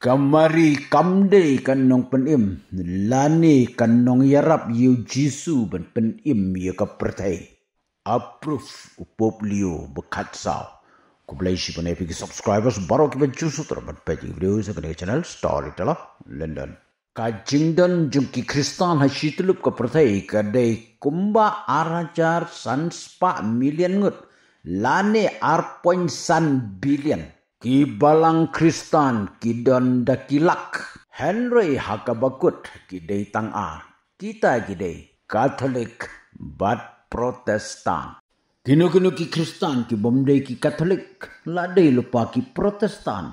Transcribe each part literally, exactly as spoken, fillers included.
Ka Mari kam dei ka nongpynim lane ka nongïarap ïa u Jisu ban pynim ïa ka pyrthei. Approve u Pope Leo ba khatsaw. Khublei shibun ïa phi ki subscribers baroh kiba ju sngewthuh ban peit ïa ki video sa kane ka channel Storyteller London. Ka jingdon jong ki Khristan ha shityllup ka pyrthei ka dei kumba ar hajar san spah million ngut lane ar point san billion. Ki balang Khristan ki don da ki lak, hynrei ha kaba kut ki dei tang ar. Kita ki dei Katholik bad Protestan. Kino kino ki Khristan ki bym dei ki Katholik la dei lypa ki Protestan.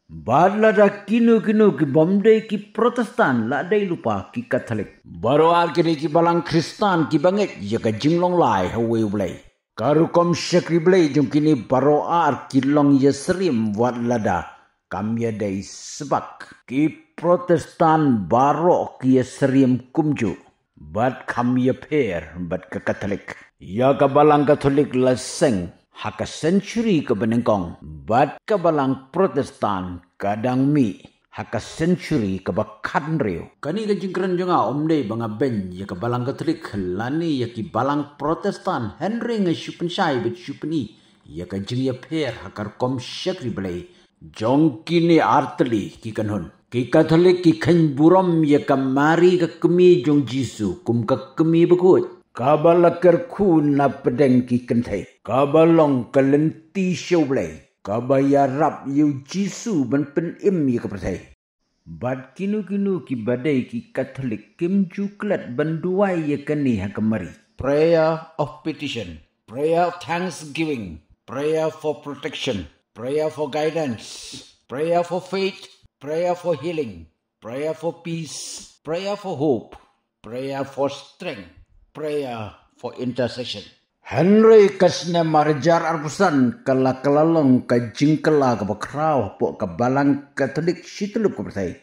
Bad lada kino kino ki bym dei ki Protestan la dei lypa ki Katholik. Baroh ar ki dei ki balang Khristan kiba ngeit ïa ka jinglong lai ha uwei U Blei. Ka rukom shakri Blei jong kine baroh ar ki long ïasyriem wat lada kam ïadei sbak. Ki Protestan baroh ki ïasyriem kumjuh bad kam ïapher bad ka Katholik. Ïa ka balang Katholik la seng ha ka century kaba nyngkong bad ka balang Protestan ka dang mih ha ka century kaba khathynriew. Kane ka jingkren jong nga ym dei ba nga beiñ ïa ka balang Katholik lane ïa ki balang Protestan, hynrei nga shu pynshai bad shu pyni ïa ka jingïapher ha ka rukom shakri Blei jong kine ar tylli ki kynhun. Ki Katholik ki kheiñ burom ïa ka Mari ka kmie jong Jisu kum ka kmie bakhuid kaba la kyrkhu na pdeng ki kynthei, kaba long ka lynti sha U Blei, kaba ïarap ïa u Jisu ban pynim ïa ka pyrthei. Bad kino kino kiba dei ki Katholik kim ju klet ban duwai ïa kane ha ka Mari. Prayer of petition, prayer of thanksgiving, prayer for protection, prayer for guidance, prayer for faith, prayer for healing, prayer for peace, prayer for hope, prayer for strength, prayer for intercession. Hynrei ka snem ar hajar arphew san ka la kylla long ka jingkylla kaba khraw hapoh ka balang Katholik shityllup ka pyrthei.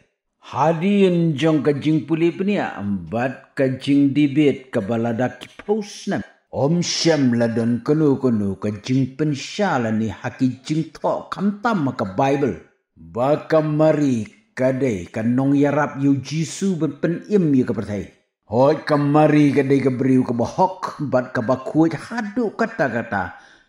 Hadien jong ka jingpule bniah bad ka jingdebate kaba la da ki phew snem, ym shym la don kano kano ka jingpynshai lane ha ki jingthoh khamtam ha ka Baibl ba ka Mari ka dei ka nongïarap ïa u Jisu ban pynim ïa ka pyrthei. Hooid, ka Mari ka dei ka briew kaba hok bad kaba khuid haduh katta katta,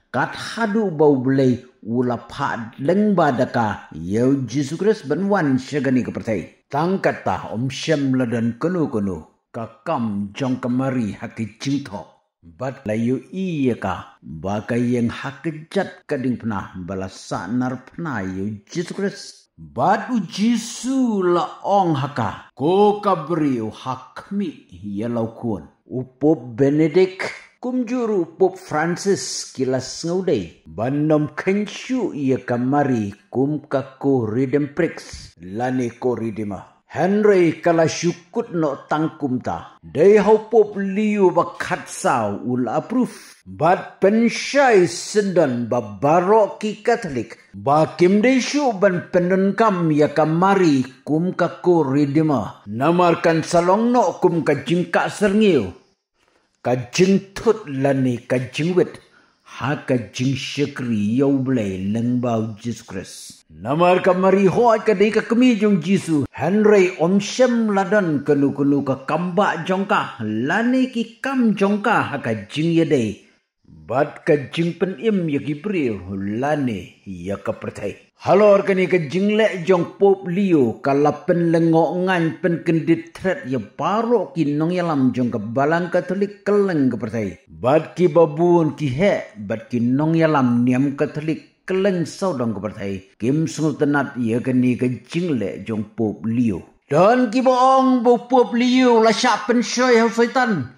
kat haduh ba U Blei u la phah lyngba da ka ïa u Jisu Khrist ban wan sha kane ka pyrthei. Tang katta, ym shym la don kano kano ka kam jong ka Mari ha ki jingthoh. Bad la ïohi ïa ka ba ka ïeng ha kjat ka diengphna ba la sahnarphna ïa u Jisu Khrist. Bad u Jisu la ong ha ka, ko ka briew ha khmih ïa la u khun. U Pope Benedict kumjuh ruh u Pope Francis ki la sngewdei ban nym kheiñ shuh ïa ka Mari kum ka co-redemptrix lane co-redeemer. Hynrei ka la shu kut noh tang kumta. Dei ha u Pope Leo ba khatsaw u la approve bad pynshai syndon ba baroh ki Katholik ba kim dei shuh ban pyndonkam ïa ka Mari kum ka co-redeemer. Namar kan sa long noh kum ka jingkah syrngiew, ka jingthut lane ka jingwit ha ka jingshakri ïa U Blei lyngba u Jisu Khrist. Namar ka Mari hooid ka dei ka kmie jong u Jisu, hynrei ym shym la don kano kano ka kambah jong ka lane ki kam jong ka ha ka jingïadei bad ka jingpynim ïa ki briew lane ïa ka pyrthei. Halor kane ka jingleh jong Pope Leo ka la pynlyngngoh ngaiñ pynkyndit thret ïa baroh ki nongïalam jong ka Balang Katholik kylleng ka pyrthei. Bad kiba bun ki heh bad ki nongïalam niam Katholik kylleng sawdong ka pyrthei kim sngewtynnat ïa kane ka jingleh jong Pope Leo. Don kiba ong ba u Pope Leo la shah pynshoi ha u Soitan.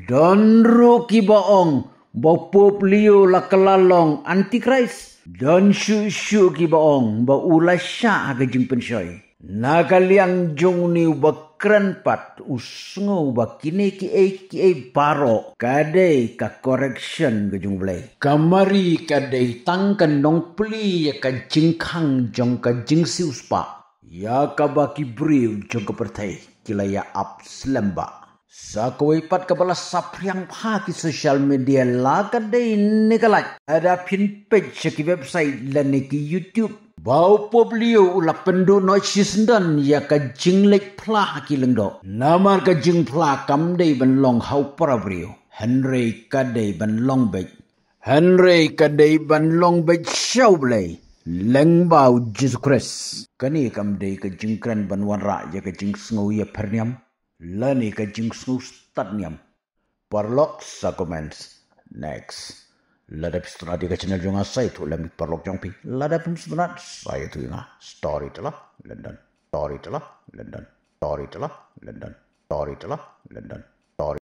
Don ruh kiba ong ba u Pope Leo la kylla long Antichrist. Don shuh shuh kiba ong ba u la shah ha ka jingpynshoi. Na ka liang jong une uba kren pat u sngew ba kine kiei kiei baroh ka dei ka correction ka jong U Blei. Ka Mari ka dei tang ka nongplie ïa ka jingkhang jong ka jingsiewspah ïa kaba ki briew jong ka pyrthei ki la ïa ap slem bha. Sa kawei pat kaba la saphriang bha ha ki social media la ka dei ne ka lait. Lada phin peit sha ki website lane ki YouTube Ba u pop liu u la pynduh noh shisyndon ïa ka jingleit phla ha ki lyngdoh. Namar ka jingphla kam dei ban long ha u para briew, hynrei ka dei ban long beit. Hynrei ka dei ban long beit sha U Blei lyngba U Jisu Khrist. Kane kam dei ka jingkren ban wanrah ïa ka jingsngew ïa pyrniam lane ka jingsngew stad niam. Paralok sa comments. Next. Lada phi sngewtynnat ïa ka channel jong nga sa ïathuh lem ïa ki paralok jong phi. Lada phim sngewtynnat sa ïathuh ïa nga. Storyteller London. Storyteller London. Storyteller London. Storyteller London.